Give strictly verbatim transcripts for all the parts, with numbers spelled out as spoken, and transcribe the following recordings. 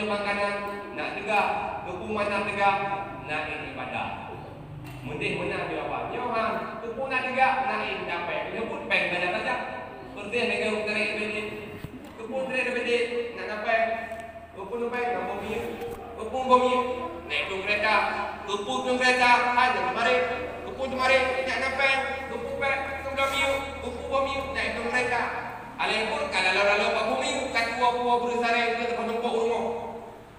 Makanan, nak teuga, keupeue mantong teuga, na ék ibadah. Meudeh meunan jawaban. Nyoe han, keupeue na teuga, na ék dapée. Keuneuk buet péng saja-saja. Peureuteh lagée ureuëng tarek debit. Keupeue tarek debit, nak dapée. Keupeue dapée, nak bom minyeuk. Keupeue bom minyeuk, nak ék plueng keureta. Keupeue plueng keureta, han, nak teumarek. Keupeue teumarek, nak dapée. Keupeue péng, keupeue bom minyeuk. Keupeue bom minyeuk, nak ék plueng keureta. Alai pun ka laloe-laloe bak bumi, ka tuwoe-tuwoe beureusaréng keu teupeunumpok u rumoh.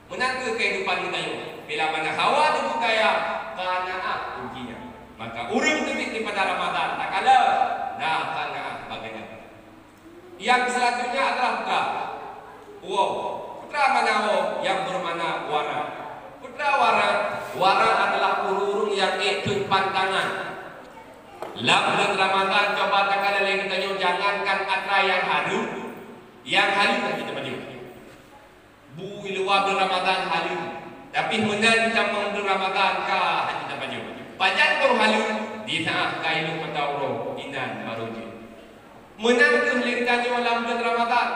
Meunan kheueh keuhidupan geutanyoe. Bila mana hawa teupeu kaya, qanaah kuncinya. Maka ureuëng teubiet daripada Ramadan takalon, na qanaah bak geuhnyan. Yang selanjutnya adalah putra. Woe. Putra makna woe, yang bermakna wara. Putra wara, wara adalah ureuëng-ureuëng nyang ék kheun pantangan. Lam buleuen Ramadan, cuba takalon lé geutanyoe, jangankan atra nyang hareuem, nyang halal hana tapajoh. Bu i luwa buleuen Ramadan halal, tapi meunan tamong buleuen Ramadan ka hana tapajoh. Pajan baru halal, di saát ka ilong mata uroe, inan baru jeuet. Meunan kheueh lé geutanyoe lam buleuen Ramadan.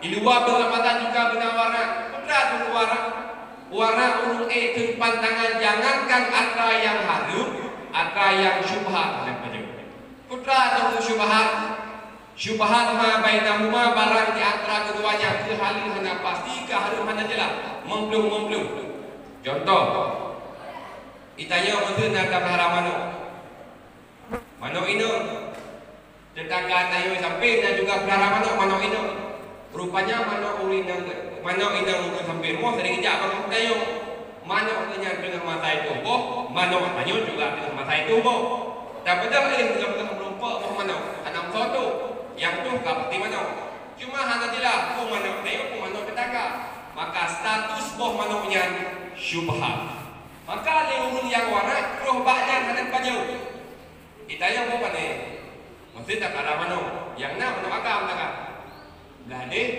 I luwa buleuen Ramadan juga beuna wara. Peue teuma wara? Wara ureuëng ék kheun pantangan, jangankan atra nyang hareuem, atra nyang syubhat hana tapajoh. Peue teuma syubhat? Syubhat ma bainahuma, barang di antara keduanya, keu halal hana pasti, keu hareuem hana jeulaih, meuplong-meuplong. Contoh, geutanyoe meuteun na tapeulihara manok. Manok inong. Tetangga tanyoe sampéng na juga peulihara manok, manok inong. Rupanya manok ureuëng inong, manok inong ureuëng sampéng rumoh sering jak bak tanyoe. Manok nyan teungoh masa itoh boh, manok tanyoe juga teungoh masa itoh boh. Tapeugah laén teungoh-teungoh meurumpok boh manok, hana meusoe toh. Nyang toh ka peuti manok. Cuma hana jeulaih peue manok tanyoe, peue manok tetangga. Maka status boh manok nyan syubhat. Maka lé ureuëng nyang wara troh bak nyan hana tapajoh. Geutanyoe boh pané? Maksud tak ada manok. Nyang na manok agam tak? Blah deh.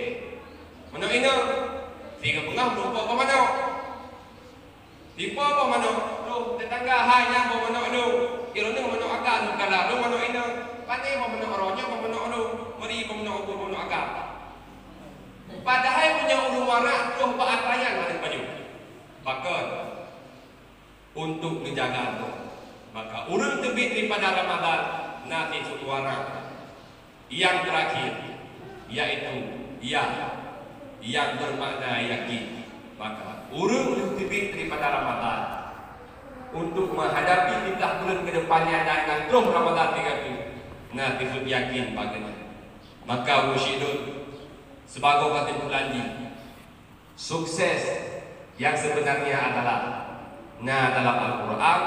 Manok inong. Sigoe beungoh meurumpok boh manok. Sipo boh manok, troh tetangga, "Hai, nyan boh manok lôn." Droeneuh manok agam, lôn kala, lôn manok inong. Pané boh manok droeneuh, nyoe boh manok lôn. Meuri boh manok, boh manok agam. Padahai meunyoe ureuëng wara troh bak atra nyan hana tapajoh. Pakon? Untuk neujaga droe. Maka ureuëng teubiet daripada Ramadan na siuroe wara. Yang terakhir, yaitu ya, yang bermakna yakin. Maka ureuëng teubiet daripada Ramadan untuk menghadapi tiga bulan ke depannya dan ngon troh Ramadan tiga tu, na siuroe yakin bak geuhnyan. Maka ureuëng syiek lôn, sibagoe keusimpulan jih, sukses yang sebenarnya adalah na dalam Al-Quran.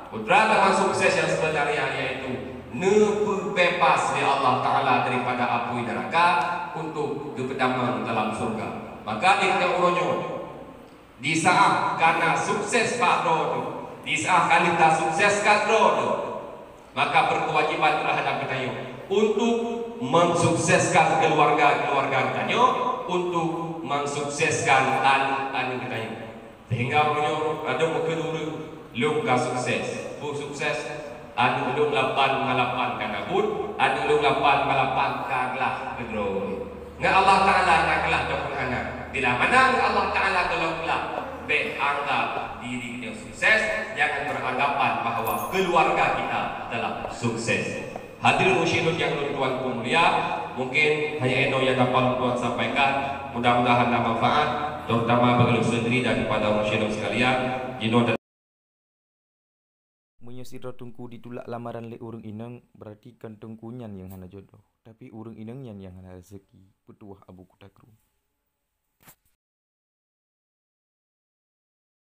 Peue teuma sukses yang sebenarnya, yaitu neupeubeubaih lé Allah Ta'ala daripada apui neraka untuk geupeutamong dalam syurga. Maka di uroe nyoe, di saát ka na sukses bak droe teuh, di saát ka lheueh tasukseskan droe teuh, maka berkewajiban terhadap geutanyoe untuk mensukseskan keluarga-keluarga geutanyoe, untuk mensukseskan aneuk-aneuk geutanyoe. Sehingga meunyoe adoe meukeunong lôn ka sukses, peue sukses? Aneuk lôn lapan ngon lapan ka na buet, aneuk lôn lapan ngon lapan ka glah keudroe. Ngon Allah Ta'ala na glah ataupun hana? Bila mana ngon Allah Ta'ala gohlom glah, bék anggap diri geutanyoe sukses, jangan beranggapan bahwa keluarga kita telah sukses. Hadirin muslimin yang lôn tuan mulia, mungkin hanya inoe nyang dapat lôn tuan sampaikan. Mudah-mudahan na manfaat, terutama bagi lôn sendiri dan kepada muslimin sekalian. Jinoe Meunyoe sidroe teungku jitulak lamaran lé ureuëng inong, beurati kon teungku nyan nyang hana jodoh, tapi ureuëng inong nyan nyang hana raseuki, peutuwah Abu Kuta Krueng.